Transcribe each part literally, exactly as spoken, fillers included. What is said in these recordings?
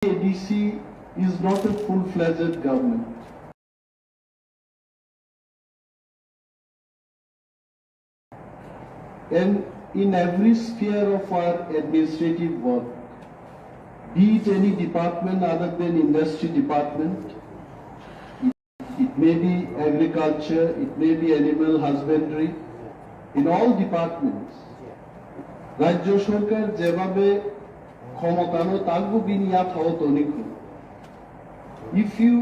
A D C is not a full-fledged government. And in every sphere of our administrative work, be it any department other than industry department, it, it may be agriculture, it may be animal husbandry, in all departments, রাজ্য সরকার যেভাবে ক্ষমতানো তাগবো বিনি আথাও তনিকো. If you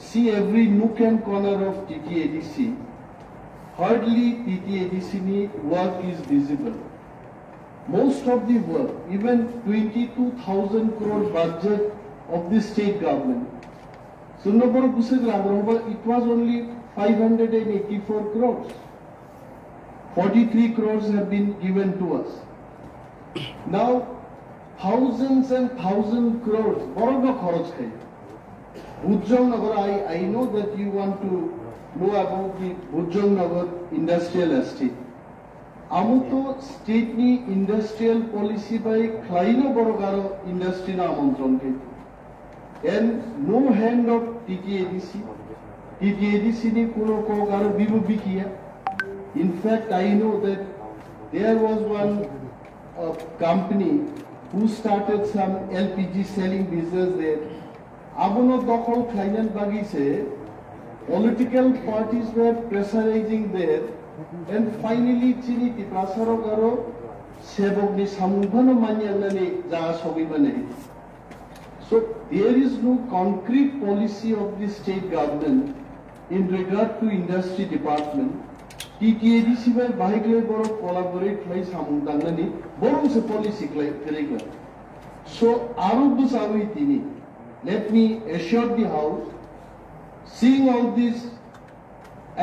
see every nook and corner of T T A D C, hardly T T A D C ni work is visible. Most of the work, even twenty-two thousand crore budget of the state government, Sundaborok Busik Ramrohba, it was only five hundred and eighty-four crores. Forty-three crores have been given to us. Now, thousands and thousand crores, borok no khoroj khai. Bujong Nagar, I, I know that you want to know about the Bujong Nagar industrial estate. Amo to state ni industrial policy bai khlaino borok aro industry no amontron khai. And no hand of T T A D C. T T A D C ni kuno kok aro bibo bikiya. In fact, I know that there was one, uh, company who started some L P G selling business there. Abono dokhol khlainani bagwi se political parties were pressurizing there, and finally chini Tiprasarok aro sebokni samung phano manya wngnani jaga sogwi mani. So there is no concrete policy of the state government in regard to industry department. T T A D C bai bahai khlai borok collaborate khlai samung tangnani, borok se policy khlai kwrwi khlai. So aro bwchawi tini, let me assure the House, seeing all this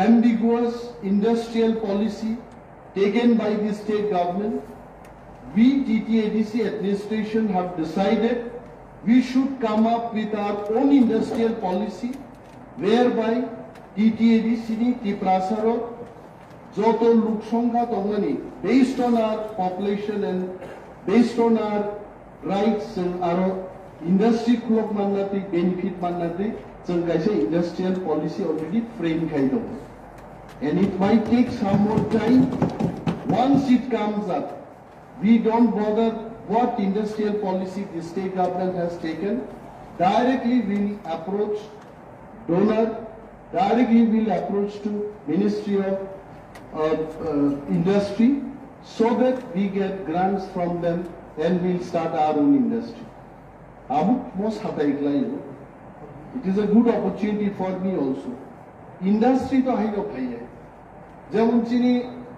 ambiguous industrial policy taken by the state government, we T T A D C administration have decided we should come up with our own industrial policy whereby T T A D C ni Tiprasarok joto luk songkha tongmani, based on our population and based on our rights, chwng aro industry khulok manna twi, benefit manna twi, chwng kaisa industrial policy already frame khai tongo. And it might take some more time. Once it comes up, we don't bother what industrial policy the state government has taken. Directly we'll approach DoNER, directly we'll approach to Ministry of, uh, uh, Industry, so that we get grants from them and we'll start our own industry. Abo mo satai khlaio. It is a good opportunity for me also. Industry to haino phaiya. Jemon chini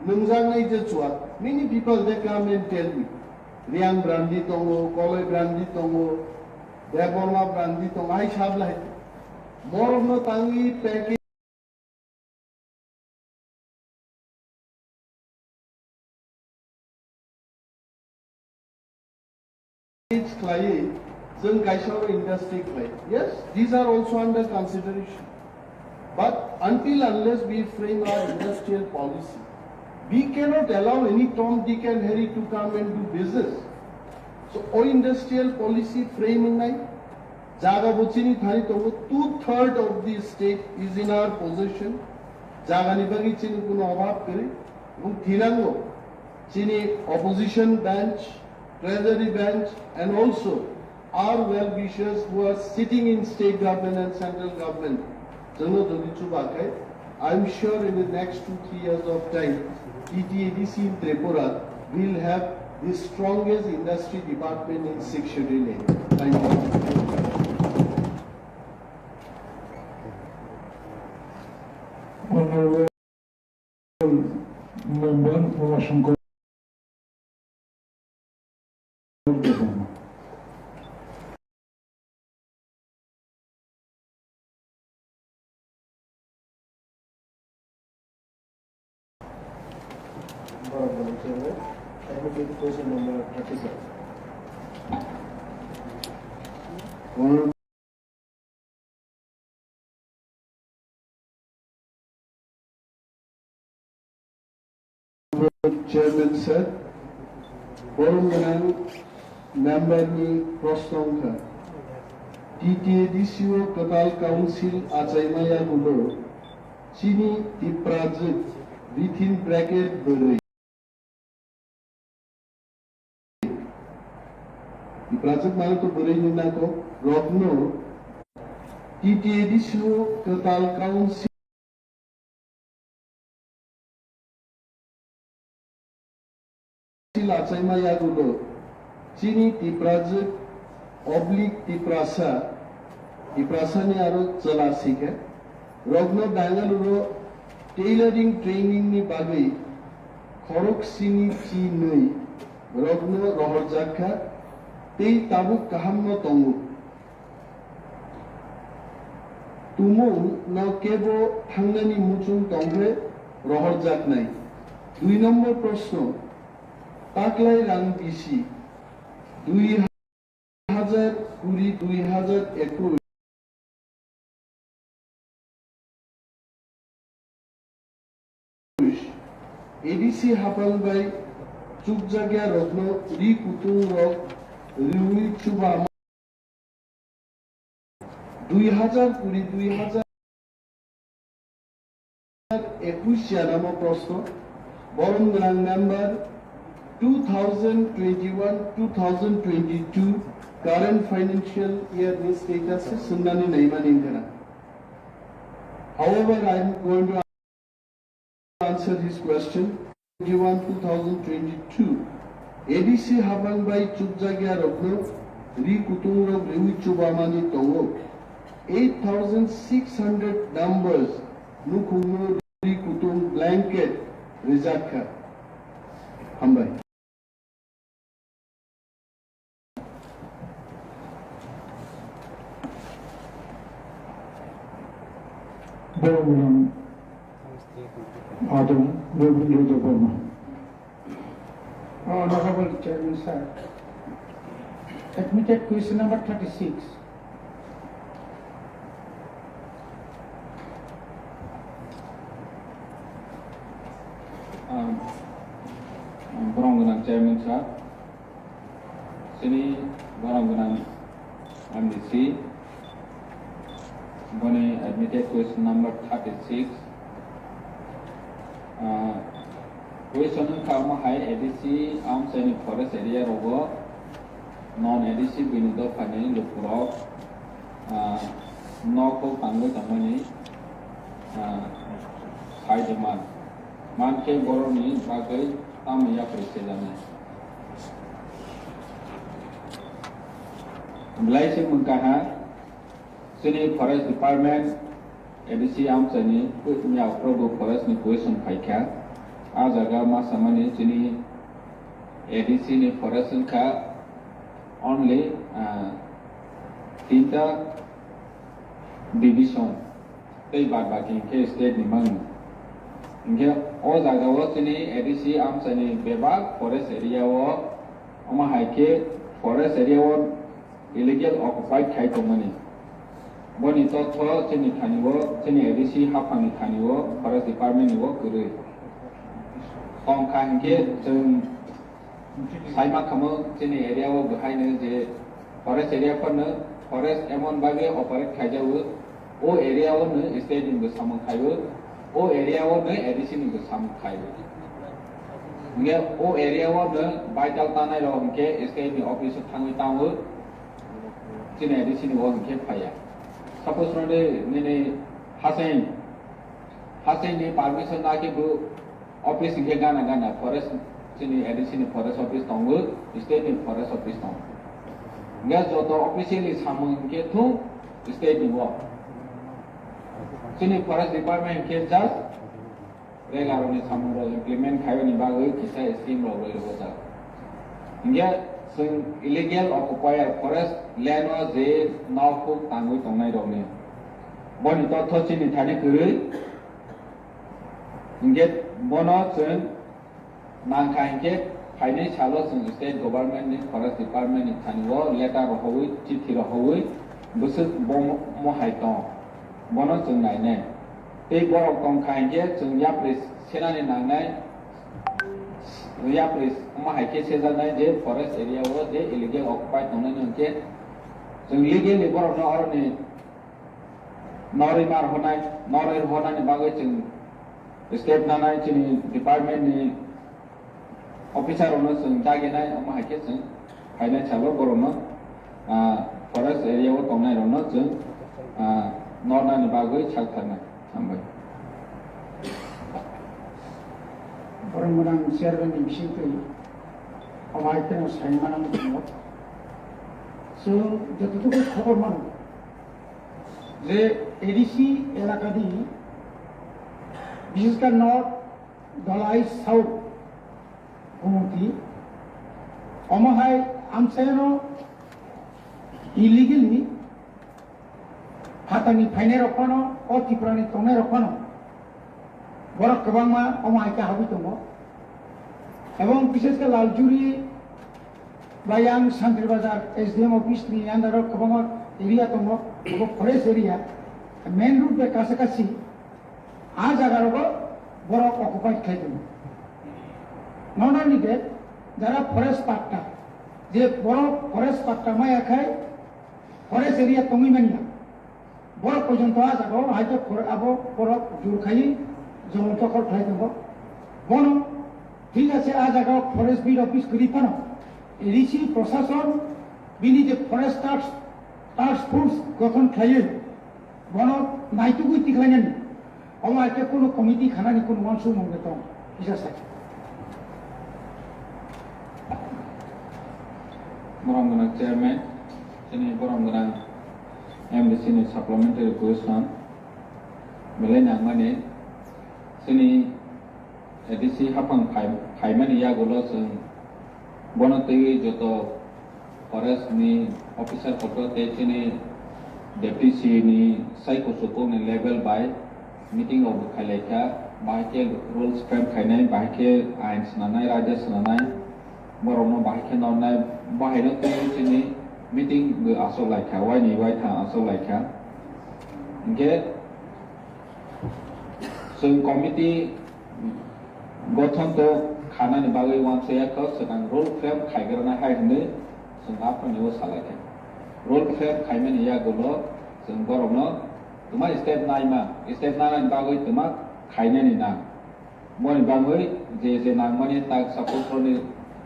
nungjaknai je chuak, many people they come and tell me, Reang brandi tongo, Koloi brandi tongo, Debbarma brandi tongo, hai sablai. Borokno tangwi package khlaiwi chwng kaisa industry khlai. Yes, these are also under consideration. But until unless we frame our industrial policy, we cannot allow any Tom, Dick and Harry to come and do business. So, o industrial policy frame wngnai, jaga bo chini thani tongo, two third of the state is in our possession. Jaga ni bagwi chini kuno obhab kwrwi. Ebong thinango chini opposition bench, treasury bench, and also our well wishers who are sitting in state government and central government. Chwngno jodi chuba khe, I'm sure in the next two, three years of time, T T A D C in Tripura will have the strongest industry department in sixth schedule area. Thank you. Honorable Member Bhola Shankar Debbarma. Question number thirty-five. Chairman sir, borok gwnang member ni proshno wngkha. T T A D C o kwtal council achaima yagulo chini Tiprajwk, within bracket, bwrwi. Tiprajwk mane to bwrwi ni nako rokno T T A D C o kwtal council achaima yagulo chini Tiprajwk oblique Tiprasa, Tiprasa ni aro chwla sikha rokno Bangalore o tailoring training ni bagwi khorok sini chi nwi rokno rohorjak kha tei tabuk kaham no tongo. Tumung no kebo thangnani muchung tongkhe rohorjaknai. Dui nombor proshno, taklai rang bisi, dui hajar kuri, dui hajar ekush, A D C haphang bai chukjakya rokno ri kutung rok riwi chuba. Dui hajar kuri, dui hajar ekush ya namo proshno, borom gwnang number two thousand twenty-one, two thousand twenty-two current financial year ni status se swngnani naimani wngkha. However, I am going to answer his question. Twenty-one two thousand twenty-two, A D C haphang bai chukjakya rokno ri kutung rok riwi chubamani tongo. Eight thousand six hundred numbers nukhungno ri kutung blanket rijak kha. Hambai. Borok Adong Rabindra Debbarma. Honorable Chairman sir, admitted question number thirty-six. Um, um, Borok gwnang Chairman sir, chini borok gwnang M D C, boni admitted question number thirty-six. Uh, question wngkha omo hai A D C amchaini forest area rogo non A D C bini dophani lukurok, ah, nok huk tangwi tongmani, ah, sai de man. Mankhe borokni bagwi tamo yapri sejaknai. Belai se mwngkaha, chini forest department, A D C amchaini, yaukrogo forest ni question phaikha. A jaga ma samani chini A D C ni forest wngkha only, ah, tinta division tei bad baki hinkhe state ni mangno. Hinkhe o jaga o chini A D C amchaini bebak forest area o, omo hai khe forest area o illegal occupied khai tongmani. Boni totho chini thani o, chini A D C haphang ni thani o, forest department ni o kwrwi. Tongkha hinkhe chwng Sai ma khamu chini area o bwhaino je forest area phano forest emon bagwi operate khaijago, o area o no state ni bo samung khaio, o area o no A D C ni bo samung khaio. Hingke o area o no vital tanai rok hingke state ni office o thangwi tango, chini A D C ni o hingke phaiya. Suppose rode nini hasing, hasing ni permission na khe bo Office hingke gana gana forest, chini A D C ni forest office tongo, state ni forest office tongo. Hingke joto officially samung hingke thung state ni bo. Chini forest department hingke just regaroni samung rok implement khaiyoni bagwi kisa scheme rok rwi rwjak. Hingke chwng illegal occupier forest land o je nok huk tangwi tongnai rokni. Boni totho chini thani kwrwi. Hingke bono chwng nangkha hingke phainai salo chwng state government ni forest department ni thani o letter rohorwi chithi rohorwi bwswk bo mo hai tong bono chwng nainai. Tei borok tongkha hingke chwng yapri senani nangnai, yapri omo hai khe sejaknai je forest area o je illegal occupied tongnai no hingke Chwng legally borokno oroni norwi mar honai, norwi honani bagwi chwng step nanai chini department ni officer rokno chwng daginai, omo hai khe chwng phainai salo borokno, ah, forest area o tongnai rokno chwng, ah, nornani bagwi sak tharnai. Hambai. Borok gwnang chairman ni bisingtwi omo hai kheno sai mano tongo. Chwng jototobo khobor mano je A D C elakani, bishesh khe North Dhalai South Gumoti, omo hai amchaino illegally phatani phainai rok phano, o Tripura ni tongnai rok phano, borok kwbangma omo hai khe habwi tongo. Ebong bishesh khe Laljuri bai ang Santri Bazar S D M office ni under o kwbangma area tongo, obo forest area, main road bai kacha kachi. A jaga rogo borok occupied khai tongo. Not only that, jara forest patta, je borok forest patta maya khai forest area tongwi manya, borok porjonto a jaga o hai khe for-, abo borok jur khai jolon tokol khai tongo. Bono thik ase, a jaga o forest beat office kwrwi phano A D C prosason bini je forest task, task force gothon khlaiwi bono naitugwi tikhlainani, omo hai khe kunu committee khanani kunu uansukmung de tong, kisa sai. Borom gwnang chairman, chini borom gwnang M D C ni supplementary question belai nangmani, chini A D C haphang phai-, phaimani yagulo chwng bono twiwi joto forest ni officer kotor tei chini deputy C ni sai kuchukuk ni level bai meeting rok bo khailai kha, bahai khe rules frame khainai, bahai khe ain swnamnai, raida swnamnai, borokno bahai khe nornai, bahaino twiwi chini meeting bo achuk lai kha, waini waithang achuk lai kha. Hinkhe chwng committee gothon to khanani bagwi uansukya kho, swkang rule frame khaigrana hai hwnwi chwng aphano o salai kha. Rule frame khaimani yagulo chwng borokno twma step naima, step nanani bagwi twma khainani nang. Boni bagwi je je nangmani tak support roni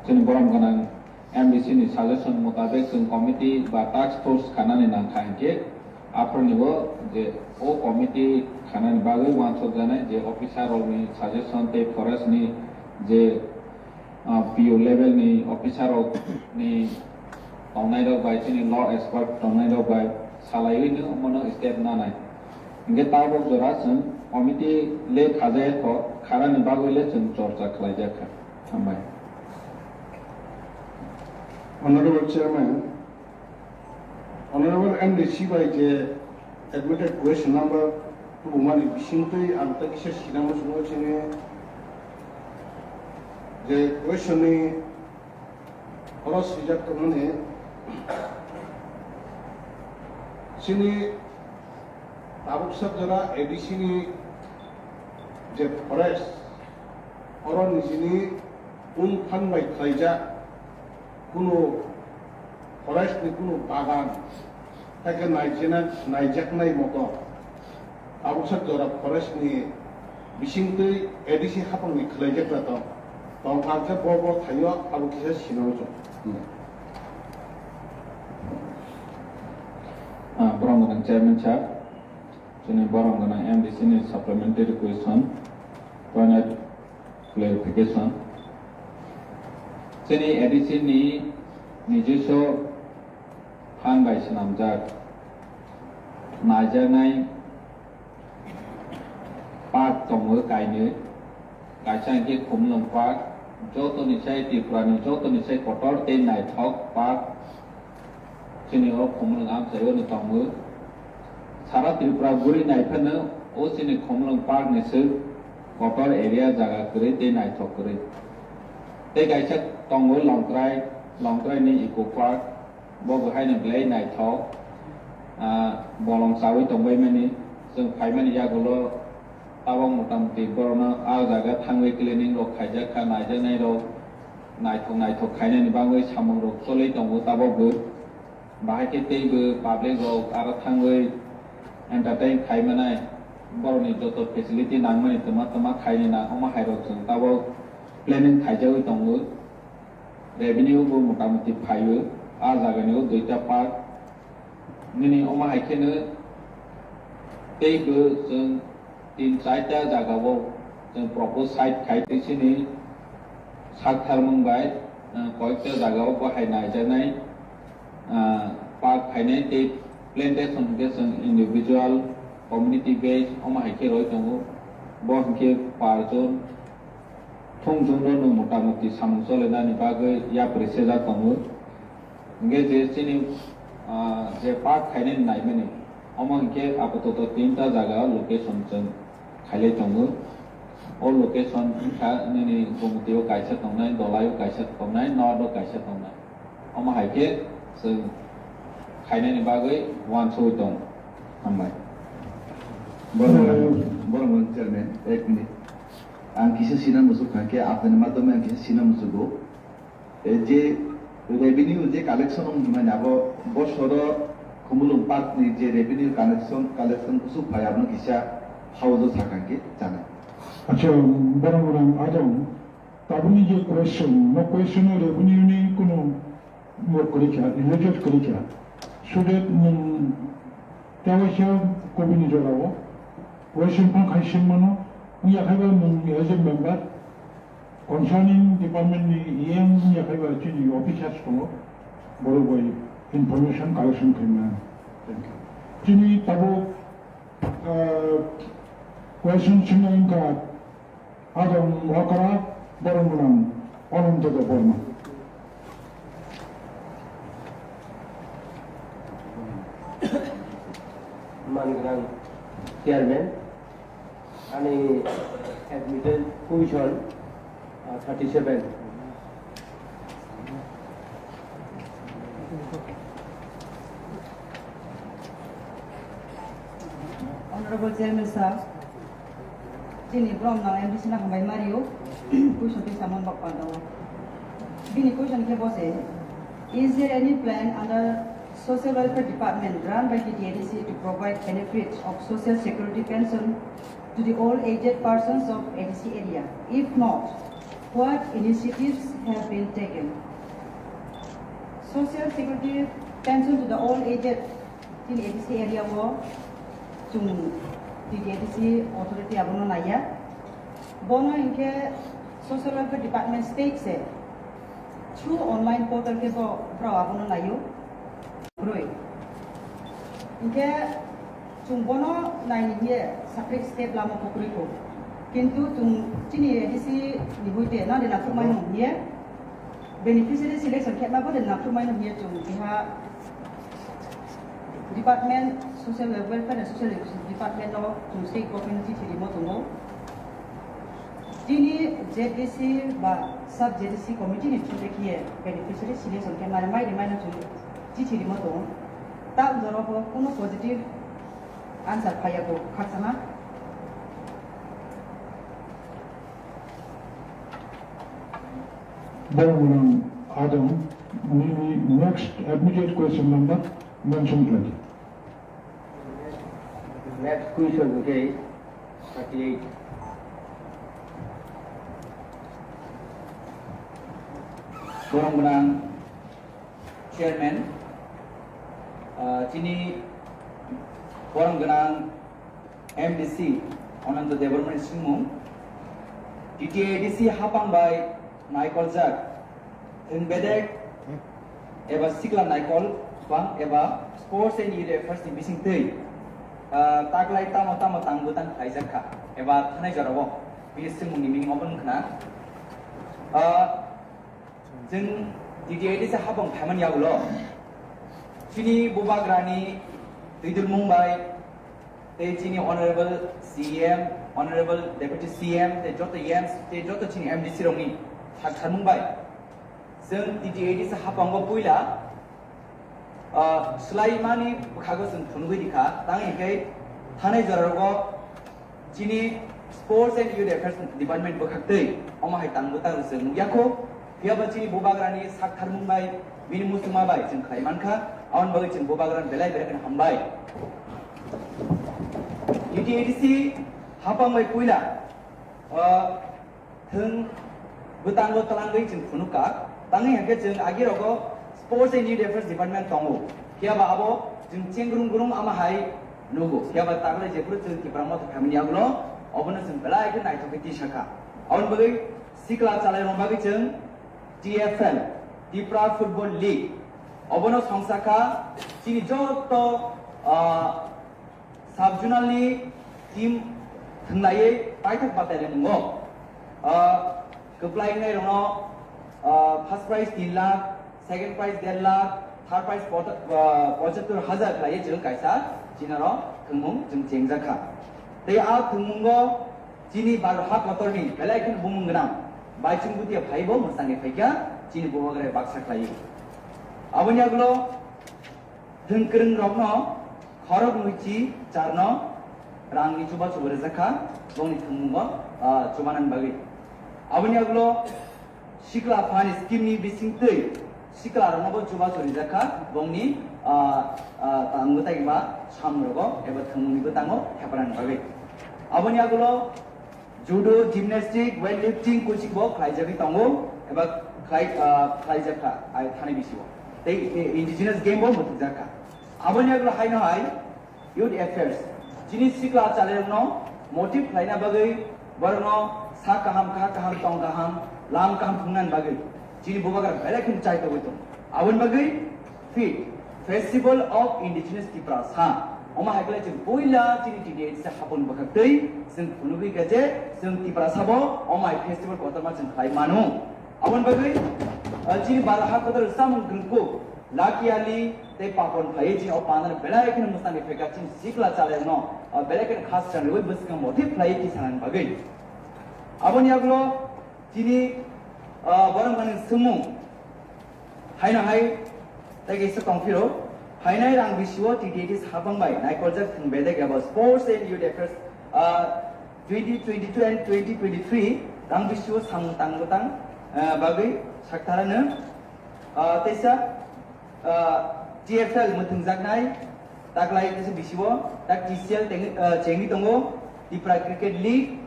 chini borom gwnang M D C ni suggestion mutabek chwng committee ba task force khanani nangkha hinkhe, aphuruni bo je o committee khanani bagwi uansukjaknai je officer rokni suggestion tei forest ni je, ah, P O level ni officer rokni tongnairok bai, chini law expert tongnairok bai salaiwi no omono step nanai. Hinkhe tabok jora chwng committee le khajaya kho, kharani bagwi le chwng chorcha khlaijak kha. Hambai. Honorable Chairman, Honorable M D C bai je admitted question number tubumani bisingtwi ang tei kisa sinamo chwngno chini je question ni oro swijak tongmani chini tabuksa jora A D C ni je forest oro nijini ung phan bai khlaijak kunu forest ni kunu bagan, haikhe naijena-, naijaknai moto, tabuksa jora forest ni bisingtwi A D C haphang ni khwlaijak da tong, tong kha khe bo bo thaio abo kisa sino chwng. Ah, borom gwnang chairman sir, chini borom gwnang M D C ni supplementary question, point of clarification. Chini A D C ni nijiswa phan bai swnamjak naijaknai park tongo kainwi, kaisa hinkhe Khumulwng Park, jotoni sai Tripura ni jotoni sai kotor tei naithok park. Chini o Khumulwng amchaio no tongo. Sara Tripura guri naiphano o chini Khumulwng Park ni swk kotor area, jaga kwrwi tei naithok kwrwi. Tei kaisa tongo Longtrai, Longtrai ni Eco Park, bo bo haino belai naithok, ah, bolong chawi tongbaimani, chwng phaimani yagulo tabok motamuti borokno ah jaga thangwi cleaning rok khaijak kha, naijaknai rok. Naithok naithok khainani bagwi samung rok cholwi tongo tabok bo. Bahai khe teibo public rok aro thangwi entertain khai manai, borokni joto facility nangmani twma twma khaini na, omo hai rok chwng tabok planning khaijagwi tongo. Revenue bo motamuti phaio, a jagani o duita park. Nini omo hai kheno teibo chwng tin charta jagao chwng propose site khai tei chini sak tharmung bai, ah, koyekta jagao bo hai naijaknai, ah, park khainai tei plantation hwnkhe chwng individual, community based omo hai khe roi tongo. Bo hwnkhe parjon thung jungno nwng motamuti samung cholenani bagwi yapri sejak tongo. Hwnkhe je chini, ah, je park khainani naimani, omo hwnkhe apatoto tinta jaga location chwng khailai tongo. O location wngkha nini Gumutio kaisa tongnai, Dolaio kaisa tongnai, North o kaisa tongnai. Omo hai khe chwng khainani bagwi uansugwi tongo. Hambai. Borok, borok chairman, ek minute. Ang kisa sina muchuk kha khe, apni madhyome ang kisa sina muchugo. E je revenue je collection wng hwnmani abo bosoro Khumulwng Park ni je revenue collection, collection kuchuk phai abono kisa haujo sakha khe chana. Acha, borok rang adong, tabukni je question, no question o revenue ni kuno mok kwrwi kha, related kwrwi kha. So that nwng tewaisa kobini jorao question phano khai seng mano, wngya khaiba nwng as a member, concerning department ni E M wngya khaiba chini officers tongo, borok bai information collection khaimani. Thank you. Chini tabuk, ah, question swngnai wngkha adong okra borok gwnang Ananto Debbarma. Man gwnang chairman. Ani admitted question, uh, thirty-seven. Honorable Chairman sir, chini borom no M D C no hambai mario, question tei samung bak pandao. Bini question khe bo se, is there any plan under Social Welfare Department run by T T A D C to provide benefits of social security pension to the old aged persons of A D C area? If not, what initiatives have been taken? Social security pension to the old aged in A D C area o chwng T T A D C authority abono naiya. Bono hinkhe Social Welfare Department state se through online portal khe bo borok abono naio. Kwrwi. Hinkhe chwng bono naini hiye sakrik step lama kwrwi kho. Kintu chwng chini A D C ni hoite nani nakhuk mano hiye beneficiary selection khe ma bo de nakhuk mano hiye chwng biha department, Social Welfare and Social Education Department no chwng state government chithi rimo tongo. Chini Z D C ba sub Z D C committee ni through khe beneficiary selection khe mane mai de mai no chwng chithi rimo tongo. Ta jora bo kuno positive answer phaiya bo khakchangma. Borok gwnang adong nini next admitted question number mention khlai di. Next question hwnkhe thirty-eight. Borok gwnang Chairman, ah, chini borok gwnang M D C Ananto Debbarmani swngmung, T T A D C hapang bai naikoljak thwng bedek eba sikla naikol bang eba sports and youth affairs ni bisingtwi, ah, taklai tamo tamo tang bwtang khlaijak kha eba thanai jorao bini swngmungni meaning obo wng khna. Ah, Chwng T T A D C hapang phaimani yagulo chini bubagrani twidulmung bai tei chini Honorable C M, Honorable Deputy C M tei joto M Ps tei joto chini M D C rokni sak tharmung bai chwng T T A D C hapango puila, ah, swlaimani bwkhago chwng phunugwi rikha, tang hinkhe thanai jorarokgo Chini Sports and Youth Affairs Department bwkhaktwi omo hai tangbo tang chwng nukya kho, phiya ba chini bubagrani sak tharmung bai bini muchungma bai chwng khlai mankha. Aboni bagwi chwng bubagrano belai belai kheno hambai. T T A D C hapang bai puila, ah, thwng bwtango twlangwi chwng phunukha. Tangwi hwnkhe chwng agirogo Sports and Youth Affairs Department tongo. Phiyaba abo chwng chengrung grung ama hai nugo. Phiyaba taglai jephuru chwng Tipra Motha phaimani yagulo obono chwng belai khe naithokgwi tisakha. Aboni bagwi sikla chalairokni bagwi chwng T F L, Tipra Football League, obono songsa kha chini joto, ah, sub-zonal ni team thwnglaiwi paithak batai rimung o, ah, kwplai wngnai rokno, ah, first prize tin lakh, second prize der lakh, third prize pota-, ah, pochattor hajar khlaiwi chwng kaisa chinaro thwngmung chwng chengjak kha. Tei a thwngmungo chini Bharat ha kotorni belai kheno bumung gwnang Baichung Bhutia phaibo mwsangwi phaikha chini bubagra baksa khlaiwi. Aboni yagulo thwngkwrwng rokno khorok nwichi charno rangni chubachu bo rwjak kha, bongni thwngmungo, ah, chubanani bagwi. Aboni yagulo sikla phan scheme ni bisingtwi sikla rokno bo chubachu rijak kha, bongni, ah, ah, tangbo taiba samung rogo eba thwngmungni bwtango hepanani bagwi. Aboni yagulo judo, gymnastic, weightlifting coaching bo khlaijagwi tongo eba khlai, ah, khlaijak kha ai thani bisio. Tei, eh, indigenous game bo mwthwkjak kha. Aboni yagulo haino hai Youth Affairs, chini sikla chalairokno motive khlaina bagwi borokno sa kaham, kha kaham, tong kaham, lam kaham thungnani bagwi chini bubagra belai kheno chai togwi tongo. Aboni bagwi fit Festival of Indigenous Tiprasa, omo hai khe chwng puila chini T T A D C hapon bwkhaktwi chwng phunugwi kha je chwng Tiprasa bo omo hai festival kotorma chwng khlai mano. Aboni bagwi, ah, chini bara ha kotor samung kwrwngkuk, Lakiali tei Papon phaiwi chini o pandano belai kheno mwsangwi phaikha chini sikla chalairokno, ah, belai kheno khas chang rwui bwskango motive khlaiwi tisanani bagwi. Aboni yagulo chini, ah, borok manwi swngmung haino hai tei kaisa tongphiro, phainai rang bisio T T A D C hapang bai naikoljak thwng bedek eba Sports and Youth Affairs, ah, twenty twenty-two and twenty twenty-three rang bisio samung tang bwtang, ah, bagwi sakthar ano. Ah, teisa, ah, T F L mwthwngjaknai taklai teisa bisio tak T C L teng-, ah, chengwi tongo, Tipra Cricket League,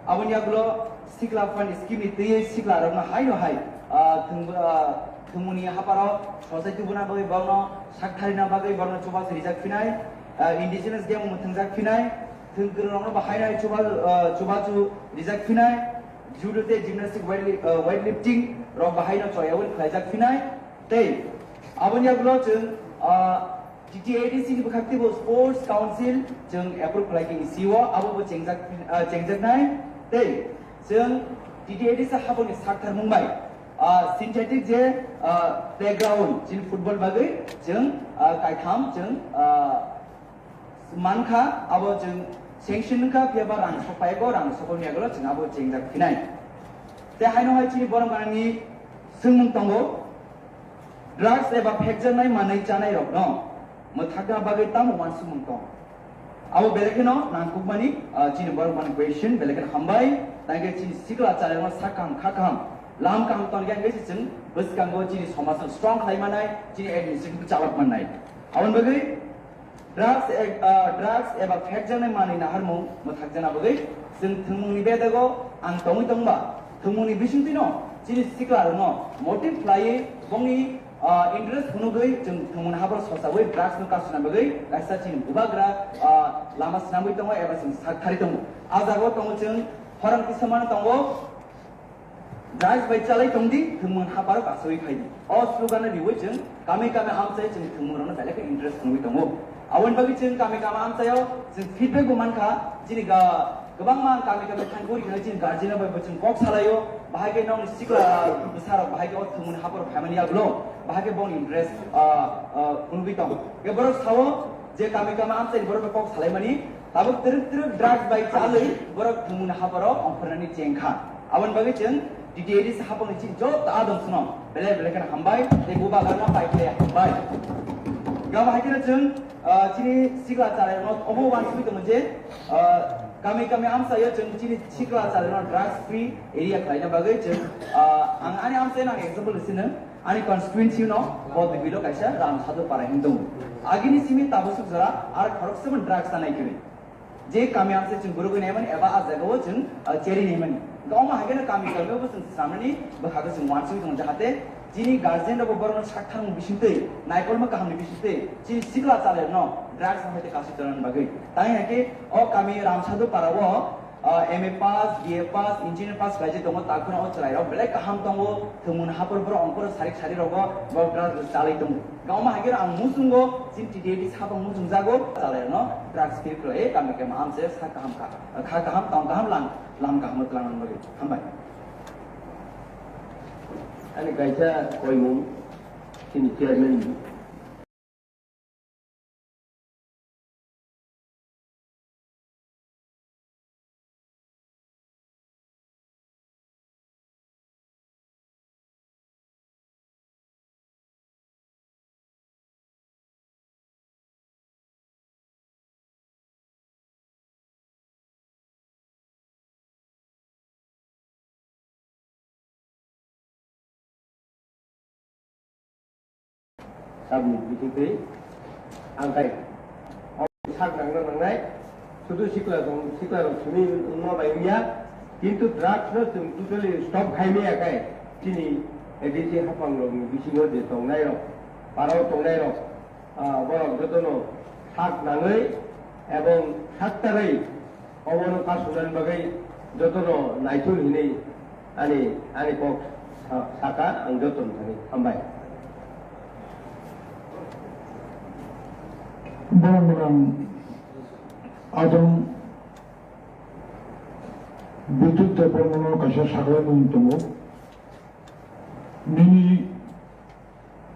aboni yagulo sikla fund scheme ni twiwi sikla rokno haino hai, ah, thwng-, ah, thwngmungni haparo society buna bagwi borokno saktharina bagwi borokno chubachu rijak phinai, ah, indigenous game mwthwngjak phinai, thwngkwrwng rokno bo haino hai chuba-, ah, chubachu rijak phinai, judo tei gymnastic weight li-, ah, weightlifting rok bo haino choyawi khlaijak phinai. Tei aboni yagulo chwng, ah, T T A D C ni bwkhak teibo Sports Council chwng approve khlai khe E C O abo bo chengjak, ah, chengjaknai. Tei chwng T T A D C haponi saktharmung bai, ah, synthetic je, ah, playground chini football bagwi chwng, ah, kaitham chwng, ah, mankha, abo chwng sanction wngkha, phiyaba rang sok phaiko, rang sokoni yagulo chwng abo chengjak phinai. Tei haino hai chini borok manani swngmung tongo, drugs eba phekjaknai manwi chanai rokno mwthakna bagwi tamo uansukmung tong? Abo belai kheno nangkukmani, ah, chini borok mani question, belai kheno hambai, tangkhe chini sikla chalairokno sak kaham, kha kaham, lam kaham tongkhe ang khe chwng bwskango chini somajno strong khlai manai, chini administration chalok manai. Aboni bagwi drugs e-, ah, drugs eba phekjaknai manwi naharmung mwthakjakna bagwi chwng thwngmungni bedego ang tongwi tongba, thwngmungni bisingtwino chini siklarokno motive khlaiwi bongni, ah, interest phunugwi chwng thwngmungni haporo sosawi drugs no kasuna bagwi kaisa chini bubagra, ah, lama swnamwi tongo eba chwng sak thari tongo. Ah jagao tongo chwng khorang kisa mano tongo. Drugs bai chalai tongdi, thwngmung haparo kasawi phaidi. O slogan no riwi chwng kami kami amchai chwng thwngmung rokno belai khe interest phunugwi tongo. Aboni bagwi chwng kami kami amchaio chwng feedback bo mankha, chini ga-, kwbangma kami kami thangwi rikha chini guardian bai bo chwng kok salaio, bahai khe nokni sikla bwsarok bahai khe o thwngmung haparo phaimani yagulo, bahai khe bongni interest, ah, ah, phunugwi tong. Khe borok sao je kami kami amchaini borok bai kok salaimani, tabuk twrwk twrwk drugs bai chalwi borok thwngmungni haparo ongkhornani chengkha. Aboni bagwi chwng D T A D C hapangni chini joto adong swnam belai belai kheno hambai tei bubagrano pai khlai hambai. Gama hai kheno chwng, ah, chini sikla chalairokno obo uansugwi tongo je, ah, kami kami amchaio chwng chini sikla chalairokno drugs free area khlaina bagwi chwng, ah, ang ani amchaino ang example sino. Ani constituency no bo Dibilo kaisa Ramsadhu Para hinwi tongo. Agini simi tabuk suk jora ar khoroksa bo drugs chanai kwrwi. Je kami amse chwng borogwi naimani eba a jagao chwng, ah, cheri naimani. Gawma haikhe no kami kami bo chwng swnamnani bwkhago chwng uansugwi tongo, jahate chini guardian rok bo borokno sak thangmung bisingtwi, naikolma kahamni bisingtwi, chini sikla chale rokno drugs no haite kasui tongnani bagwi. Tangwi haikhe o kami Ramsadhu Para o, ah, M A pass, B A pass, engineer pass khlaijak tongo, takhorno o chwrairok belai kaham tongo, thwngmung haphar phar ongkhoro sarik sari rogo bo drugs chalai tongo. Gawma haikhe ang muchungo, chini T T A D sapang muchungjago, chalairokno drugs free khlai, kami khe ma amse sa kaham kha, kha kaham, tong kaham, lang, lam kaham twlang bagwi. Hambai. Ani kaisa koimung, chini chairman. Sabni bisingtwi ang khai o sak nangna nangnai, sudu sikla tong, sikla rok simi wngma bai wngya, kintu drugs no chwng totally stop khai maya khai chini A D C haphang rok ni bisingo je tongnai rok, parao tongnai rok, ah, borok jotono sak nangwi ebong sak tarwi obono kasunani bagwi jotono naithok hinwi ani, ani kok sa-, saka ang jotono thani hambai. Borok borok ang adong Bidyut Debbarmano kaisa saklai mung tongo. Nini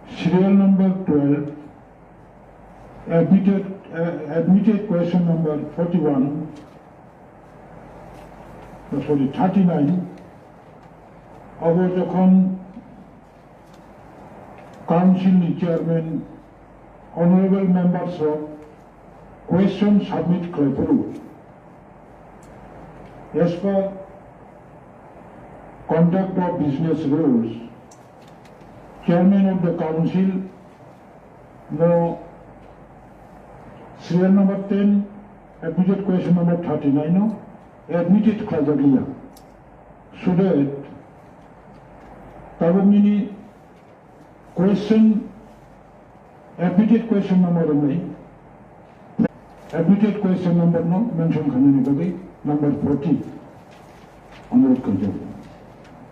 serial number twelve, admitted, uh, admitted question number forty-one, no, sorry, thirty-nine, abo jokhon council ni chairman, honorable members rok question submit khlai phuru, as per conduct of business rules, chairman of the council no serial number ten, admitted question number thirty-nine no admitted khlaijak liya. So that tabuk nini question, admitted question number wngwi, admitted question number no mention khainani bagwi number forty.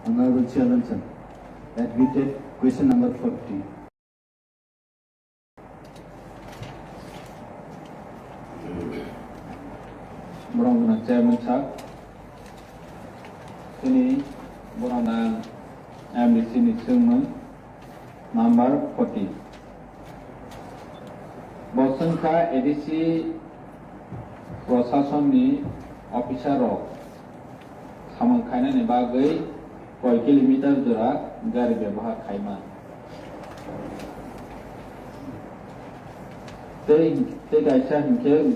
Honorable Chairman, sir, admitted question number forty. Borok gwnang chairman sir, chini borok gwnang M D C ni swngmung number forty. Bo swngkha A D C proshasonni officer rok samung khainani bagwi koi kilometer jora gari bebohar khaima. Tei, tei kaisa hinkhe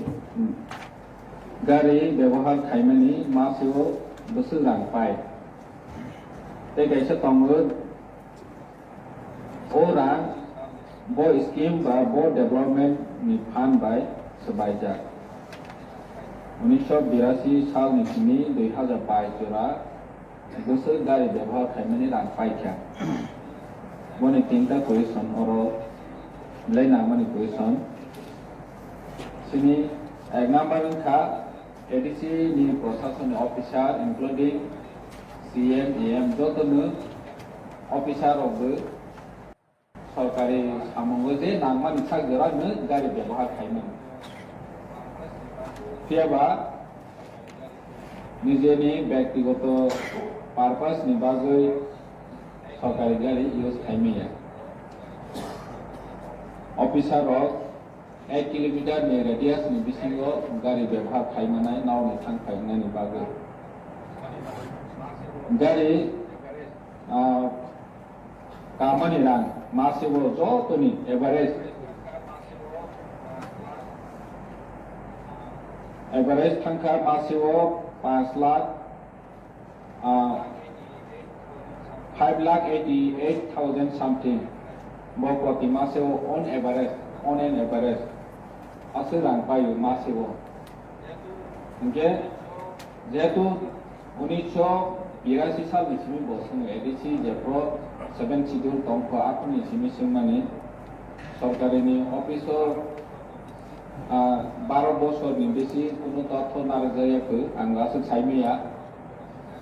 gari bebohar khaimani masio bwswk rang pai. Tei kaisa tongo, o rang bo scheme ba bo development ni fund bai swbaijak. Unisho birasi salni simi dui hazar bais jora bwswk gari bebohar khaimani rang paikha. Boni tinta question oro belai nangmani question. Sini ek number wngkha A D C ni proshasoni officer including C M, A M jotono officer rokbo sorkari samungo je nangmani sak jorano gari bebohar khaimani. Phiyaba nijeni byaktigoto purpose ni bagwi sorkari gari use khaimaya. Officer rok ek kilometer ni radius ni bisingo gari bebohar khaimanai norok ni thang phai wngnani bagwi. Gari, ah, kamani rang masio jotoni average, average thangkha masio panch lakh, ah, Five lakh eighty eight thousand something. Bo proti mase o on average, on an average. Aswk rang paio mase o. Hinkhe jehetu unisho birasi salni simi bo chwng A D C jephru seven schedule tongkha, aphuruni simi chwngmani sorkarini office o, ah, baro bosorni bisi kunu totho narwkjakya kho, ang aswk saimanya.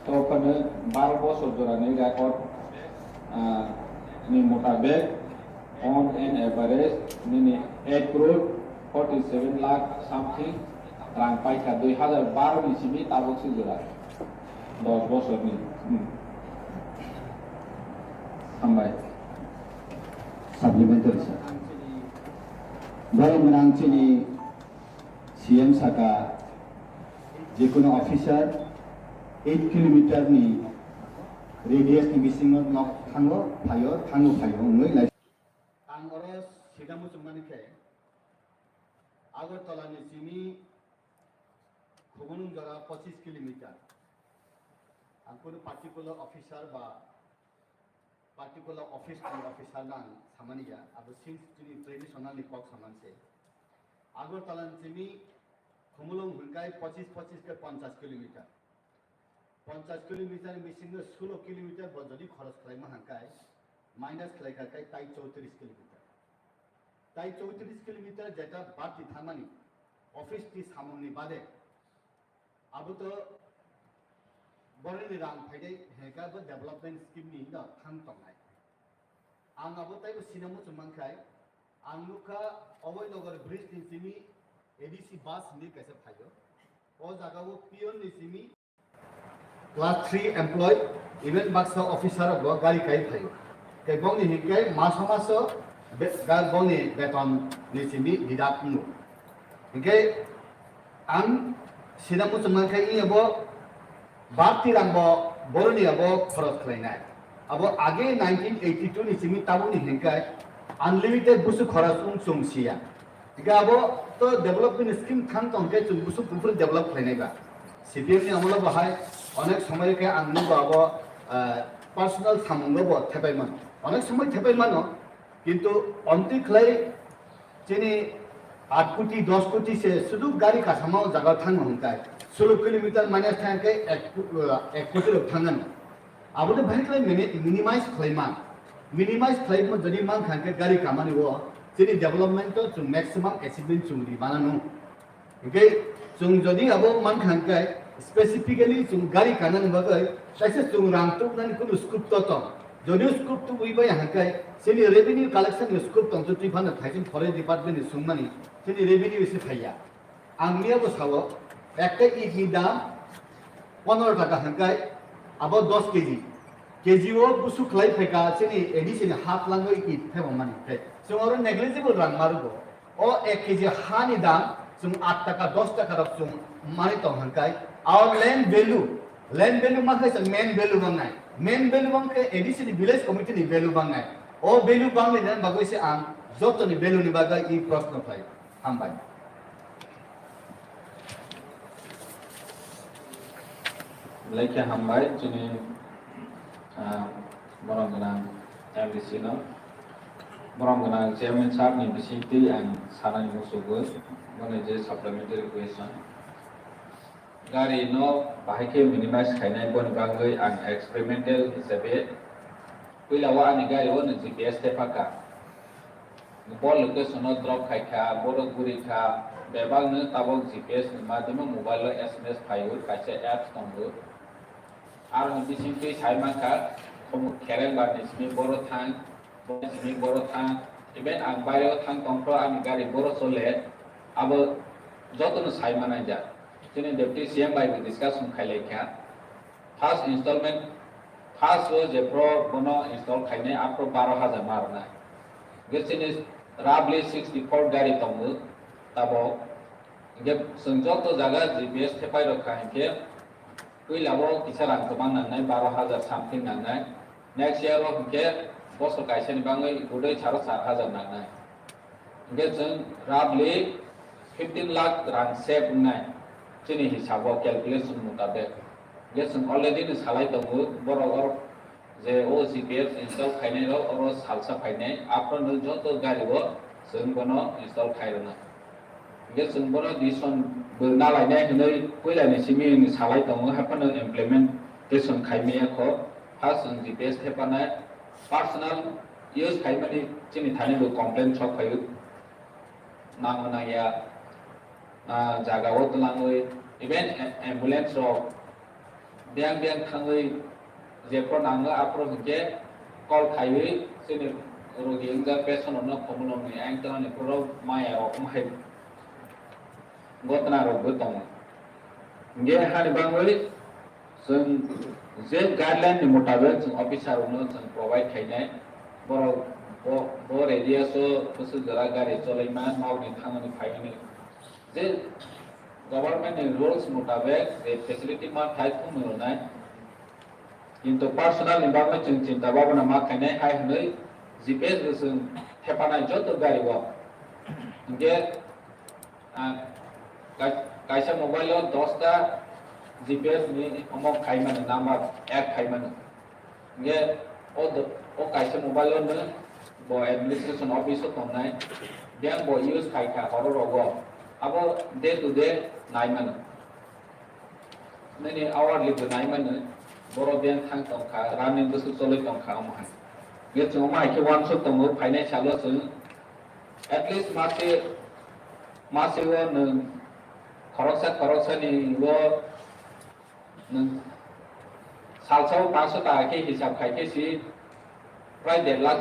Tophano baro bosor jorani record, ah, ni mutabek on an average nini eight crore forty seven lakh something rang paikha dui hazar baro ni simi tabok se jora dos bosorni. Hmm. Hambai. Supplementary, sir. Borok gwnang chini C M saka, jekunu officer eight kilometer ni radius ni bisingo nok thango phaio, thango phaio wngwi lai. Ang oro sida muchungmani khe Agartala ni simi Khumulwng jora pochis kilometer. Ang kunu particular officer ba particular office ni officer no ang samani ya, abo since chini traditional ni kok saman se. Agartala ni simi Khumulwng hwnkai pochis, pochis ke ponchas kilometer. Ponchas kilometer ni bisingo sulo kilometer bo jodi khoros khlaima hwnkai, minus khlaikha kai tai chowtris kilometer. Tai chowtris kilometer jeta bati thangmani office ni samung ni bade abo to boroni rang phaidai heka bo development scheme ni no thang tongnai. Ang abo taibo sina muchung mankhai, ang nukha Abhay Nagar bridge ni simi A D C bus hinwi kaisa phaio. O jaga o peon ni simi class three employee, even baksa officer rok bo gari kai phaio. Tei bongni hinkai maso maso be-, ga-, bongni beton ni simi deduct wngo. Hinkai ang sina muchung mankhai iya bo bati rang bo boroni abo khoros khlainai. Abo age nineteen eighty two ni simi tabukni hinkai unlimited busu khoros wng chwng siya. Hingke abo to development scheme thang tong khe chwng busuk buphuru develop khlainai ba. C P M ni amolo bo hai onek somoi khe ang nugo abo, ah, personal samungo bo thepai mano. Onek somoi thepai mano, kintu onti khlai chini aat koti, dos koti se sudu gari kasama o jaga thangma hwnkai. Solo kilometer minus thang khe ek, ah, ek koti rok thangano. Abo de bahai khlai mini-, minimize khlai man. Minimize khlai man, jodi man khan khe gari kamani o, chini development to chwng maximum achievement chwng ri mana no. Hingke chwng jodi abo man khan khe specifically chwng gari kanani bagwi kaisa chwng rang tuknani kunu scope to tong. Jodi scope tubui bai hangkai chini revenue collection ni scope tong to twi phano thaising forest department ni swngmani chini revenue se phaiya. Ang miya bo sao, ekta it ni dam pondro taka hwnkai, abo dos K G. K G o busu khlai phaika chini A D C ni hat langwi it phebong mani. Chwng oro negligible rang marugo. O ek K G ha ni dam chwng at taka, dos taka rok chwng mani tong hwnkai. Our land value, land value ma khai chwng main value bang nai. Main value bang khe A D C ni village committee ni value bang nai. O value bang ni bagwi se ang joto ni value ni bagwi i proshno khlai. Hambai. Lekha hambai chini, ah, borom gwnang M D C no. Borom gwnang chairman sir ni bisingtwi ang sanani muchugwi, boni je supplementary question. Gari no bahai khe minimize khainai boni bagwi ang experimental hisabe puila o ani gari o no G P S tepa kha. Bo location o drop khai kha, borok guri kha, bebak no tabok G P S ni madhyamo mobile o S M S phai o, kaisa apps tongo. Aro ni bising twi sai man kha, khumuk khereng bar ni simi boro thang, boro simi boro thang, even ang baire o thang tong phro ani gari boro chole, abo joto no sai manai jak. Chini deputy C M bai bo discussion khai lai kha. First installment, first o jephru bono install khainai aphru baro hajar ma rwnai. Hingke chini roughly sixty four gari tongo tabok. Hingke chwng joto jaga G P S thepai rok kha hingke puila o kisa rang kwbang nangnai, baro hajar something nangnai. Next year o hingke bosor kaisa ni bangwi budui saro char hajar nangnai. Hingke chwng roughly fifteen lakh rang save wngnai chini hisabo calculation mutabek. Hingke chwng already no salai tongo, borok oro Je o G P S install khainai rok oro salsa phainai, aphano joto gari o chwng bono install khai rwna. Hingke chwng bono decision bo na lainai hinwi puila ni simi ni salai tongo, haphano implementation khai maya kho. First chwng G P S thepanai, personal use khaimani chini thani bo complaint sok phaio. Nangma nangya, ah, jaga o twlangwi, even a-, ambulance rok biyang biyang thangwi jephru nango aphuru hinkhe call khaiwi chini rogi wngjak patient rokno khumulwngni ayang twlangni phuru maya rok wng hai gotna rokbo tongo. Hinkhe hani bangwi chwng je guideline ni mutabek chwng officer rokno chwng provide khainai, borok bo, bo radius o bwswk jora gari cholaima, nokni thangmani phaimani. Je government ni rules mutabek je facility ma thai thumwi rwnai, kintu personal ni bagwi chwng chinta bhabna ma khainai hai hwnwi G P S bo chwng thepanai joto gari o. Hinkhe, ah, kai-, kaisa mobile o dosta G P S ni omo khaimani, number add khaimani. Hinkhe o do-, o kaisa mobile o no bo administration office o tongnai, biyang bo use khai kha horo rogo, abo day to day nai mano. Nini hourly bo nai mano, boro biyang thang tong kha, running bwswk choloi tong kha omo hai. Hinkhe chwng omo hai khe uansuk tongo, phainai salo chwng at least mase, mase o nwng khoroksa khoroksa ni o nwng salsa o panch sho taka khe hisab khai khe si prai der lakh